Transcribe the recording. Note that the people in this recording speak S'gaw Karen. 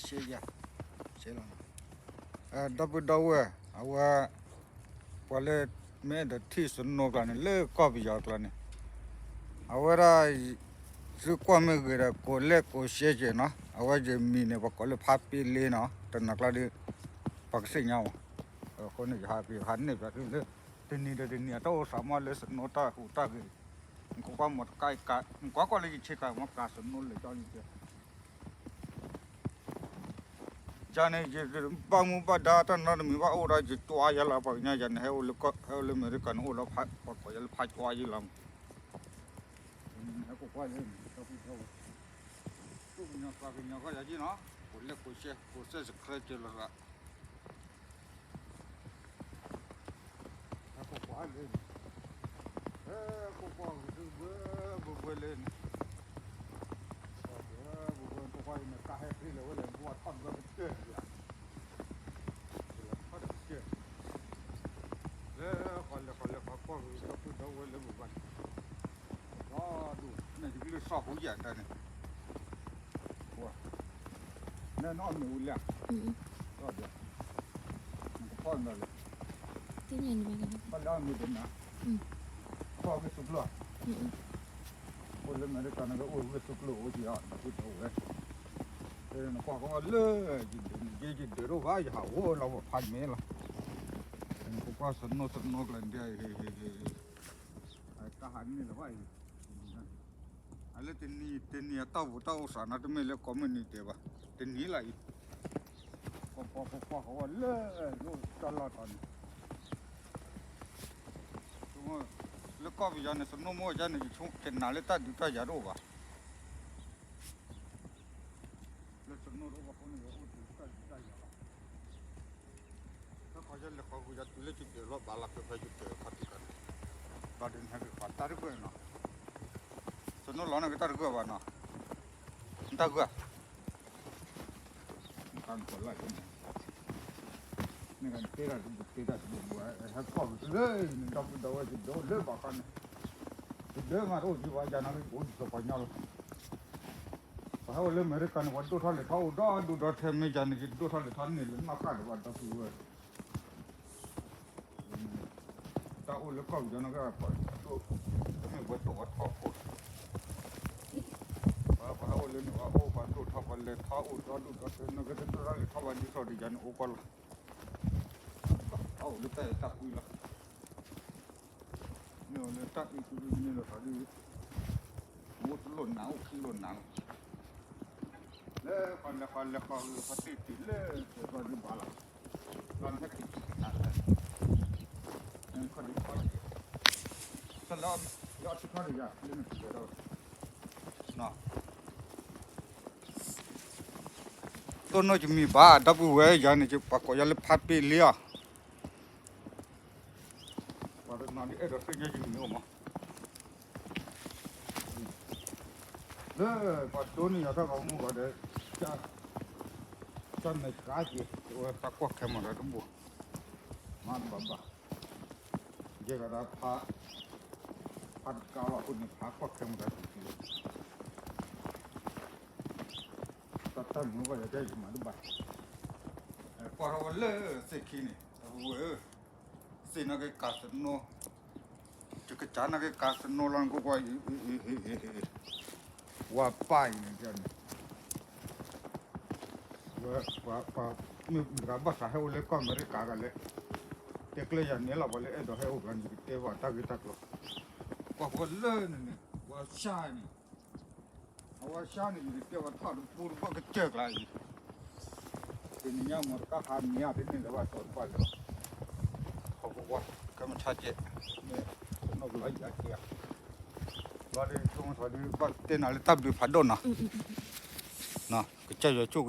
ရှဲယၤ, ရှဲလီၤနီၤ. ဒီပုၢ်ဒီဝဲၢ် အဝဲ ပှၤလၢ မ့ၢ်အဲၣ်ဒိးထံၣ် snow ကျါန့ၣ် လၢကီၢ်ပယီၤကျါန့ၣ် အဝဲဒၣ် သုကွၢ်မ့ၢ်ဂ့ၤဒီး ကိးလဲၣ်ကိးရှဲကဲနီၤ. အဝဲယမံၤန့ၣ် ပှၤကိးလၢဖါပ့လ့နီၤ. တနီၤကျါဒီး ပှၤကသ့ၣ်ညါဝဲ. အဃိန့ၣ် ယဟးက့ၤဟးန့ၢ်ပှၤသုလၢ တနံၤဒီးတနံၤ အတၢ်အိၣ်သးမးလၢ snow တၢ်ဟူးတၢ်ဂဲၤ, နကွၢ်မီတကါအံၤကါ, နကွၢ်ကွၢ်လၢယဆ့ကၤမ့ၢ်ကါ snow လဲၤကၠီလံကဲ ယၤန့ၣ် ယဘၣ်မူဘၣ်ဒါတၢ်နီတမံၤဘၣ်အိၣ်ဒီး ယကွၢ်ယဲလီၤ ပှၤကညီ ယၤန့ၣ် ဟဲအိၣ်လၢအမဲရကၤန့ၣ် အိၣ်လၢ ပှၤကိးယၤလၢဖးကွၢ်ယဲလီၤမး. ဟဲကွၢ်ကွၢ်လၢ ဒီပုၢ်ဒီဝဲၢ် သူၣ်ကညီၤသးကညီၤကီၢ်ယၤက့နီၤ, ကိးလဲၣ်ကိးရှဲ ကိး subscribe ကဲလီၤသး ဟဲကွၢ်ကွၢ်လၢန့ၣ်, ဟဲကွၢ်ကွၢ်က့ၤသုဘၢဘၢဘၢလၢန့ၣ်, ဘၢဘၢဘၢ ပကွၢ်အံၤန့ၣ် ကါဟဲသ့လၢၤဝဲလဲၣ် ပှၤထီၣ်ဘၢကစၢၢ်ယၤ, ကလီၤထီၣ်တကစၢၢ်, လၢဃီလဲၤဃီလဲၤဃီကွၢ်က့ၤ ဒီပုၢ်ဒီဝဲၢ်လၢပဘၣ်န့ၣ်, ဒီဒူၣ်န့ၣ် ယကလုၢ်သီၣ်ဟူယၤတၢ်န့ၣ် နဲနီၣ်မ့ၢ်ဝံၤလံ, ဒီး နကဖီၣ်မ့ၢ်လၢ ဘၣ်လၢအမ့ၢ်တနၤ, ဖီၣ်ဂ့ၢ်သုးကျိၤ, အိၣ်လၢအမဲရကၤန့ၣ် ကအိၣ်ဂ့ၢ်သုးကျိၤအိၣ်က့ၤအီၤ ဒီပုၢ်ဒီဝဲၢ်, နကွၢ်ကီလၢ ယဒုးတအိၣ်ဘၣ် ယဟးအိၣ်လီၤဖးမ့ၢ်လီၤ, နကကွၢ် snow snow ကျါန့ၣ် တၢ်ဟးန့ၢ်လၢၤဘၣ်အံၤ, အလၢတနံၤတနံၤအတၢ်ဘူၣ်တၢ်အိၣ်သးနီတမ့ၢ်လၢကိးမုၢ်နံၤဒဲးဘၣ်, တနံၤလၢအံၤ, ပကွၢ်ပကွၢ်ဃီဝဲလၢ တၢ်လီၢ်တတီၤန့ၣ်, လၢကီၢ်ပယီၤန့ၣ် snow မ့ၢ်အိၣ်ယါန့ၣ် ယဆိကမိၣ်ကနၣ်လၢတၢ်ဒုးတၢ်ယၤတအိၣ်ဘၣ်, လၢ snow တအိၣ်ဘၣ်အဃိန့ၣ် ယအိၣ်ဒုးတၢ်ဒုးတၢ်ယၤလီၤ. တၢ်ခီယလဲၤခီဂုာ်ယၤတုၤလၢယဒၢးလီၤ ဘၣ်လီၤဖဲဖဲယဒၢးခီတုၤကီးန့ၣ်, ဘၣ်ဒုးန့ၣ်ဟဲက့ၤဃီတၢ်တဂၢၢ်နီၤ, snow လီၤန့ၣ်ကတၢ်တဂၢၢ်ဘၣ်နီၤ, နတၢ်ဂၢၢ်, နကနကလၢ်န့ၣ်, နကနက့ၤတၢ်တဘူၣ်တ့တၢ်တဘူၣ်ဘူၣ် ဟဲကွၢ်က့ၤသုလၢ နဒီပုၢ်ဒီဝဲၢ်ယဒၢးလၢဘၣ်ဃီန့ၣ်, ယဒၢးမးတအိၣ်ဒံးဘၣ် ယၤန့ၣ်ကအိၣ်ဒံးစီၤပှၤညီလီၤ. ပှၤဟဲအိၣ်လၢအမဲရကၤန့ၣ် ပှၤဒိၣ်ထီၣ်လဲၤထီၣ်အိၣ်ဒီဒူၣ်ဒီထၢ မ့ၢ်ယၤန့ၣ် ယဒိၣ်ထီၣ်လဲၤထီၣ်န့ၢ်လၢနီၢ်ကၢ်ဒံးဘၣ် ဒီပုၢ်ဝဲၢ်, တၢ်အိၣ်လၢကီၢ်ပယီၤန့ၣ်ကပှၤဒိၣ်, မ့ၢ်ပှၤဒိၣ်ဝဲထီၣ်အိၣ်, ပှၤဟဲအိၣ်လၢန့ၣ် ပှၤအိၣ်ပှၤဒိၣ်ထီၣ် ပှၤလဲၤထီၣ်အိၣ်ဒီဒူၣ်ဒီထၢ နကဒိၣ်ထီၣ်လဲၤထီၣ်ဘၣ်ဒ်သိးဒီးယၤန့ၣ်အိၣ်ကီလီၤ, အိၣ်လၢတၢ်အဲၣ်တၢ်ကွံလီၤ. မ့ၢ်အိၣ်လၢတၢ်အံၤကဒုးမ့ၢ်လီၤသးဒ်, အိၣ်တလိၣ်နး အိၣ်ခံလိၣ်နးလီၤ, လၢပှၤလဲၤပှၤလဲၤဃီၤဂ့ၤ ပှၤတ့ၢ်တ့ၢ်လၢပှၤဒုးဘၣ်လီၤ, လီၤနဟဲက့ၤက့ၤက့ၤနးလီၤ, နခီၣ်ဒံးခီၣ်ဒံး, တၢ်လၢအီၤထံခီၣ်ဒံးယၤ လၢနကလဲၤဒီး, တိၢ်နီၣ်ယမံၤဘၣ် ဒီပုၢ်ဝဲၢ်ယၤန့ၣ် ပှၤကိးယၤလၢဖါပ့လ့အီၤ, ပှၤတနီၤဒ်အဲၣ်ဒိးသ့ၣ်ညါယမံၤအိၣ်မး, လၢပှၤဒိးန့ၢ်ယၤတၢ်ဂီၤမူဂီၤဒီး, တၢ်မဲာ်ဆှးက့ၤ ဝဲသးကွၢ်ခဲမၤဒီးတဘိ, မၤတဘၣ်ဘၣ်, ယဲၢ်ဂၤဒၣ်ဖး, ဖးတကးလီၤအဃိန့ၣ် ဖးကွၢ်ခဲမၤဒီးတဘိ, တၢ်တၢ်မုာ်ဘၣ်ယၤတဲယမၤတဘၣ်, ကွၢ်ထီၣ်ဝဲလၢသ့ၣ်ခံန့ၣ် ဝဲဧၢ, သ့ၣ်နာ်က့ကး snow, ယကစၢ်နာ်က့ကး snow လီၤ နကွၢ်ကွၢ်, ဝါပၢ်အံၤန့ၣ်န့ၣ်, ဝဲပှၤ, ပှၤမ့ၢ်တဂၤဘၣ်သးဟဲအိၣ်လၢကီၢ်အမဲရကၤဂၤလဲၣ်, တဲကျဲယၤန့ၣ်လီၤ ပှၤလၢအဲၣ်ဒိးဟဲအိၣ်ကျါန့ၣ် ယကတဲဘၣ်တၢ်ဂ့ၢ်တၢ်ကျိၤ, ကွၢ်ဃီလၢန့ၣ်န့ၣ် ဝါစၢ်န့ၣ် အဝဲစၢ်န့ၣ် ယကတဲဝဲထီၣ်တပူတဘၣ်ကစၢၢ်ကျါအံၤ, တနံၤညါမ့ၢ်တကါဟးမံၤအါတန့ၢ်လၢၤဘၣ်စီၤတဘၣ်လၢၤ, ခီကဝီၤ ကဲမဆါကဲ, နီၢ်ကလီၤယၤကဲ, ဘၣ်ဒ်ဆိကမိၣ်သးဒ်ဘၣ်တဲနၤလၢတၢ်ဘျုးဖးဒိၣ်နီၤ, ကစၢ်ယွၤဆိၣ်ဂ့ၤ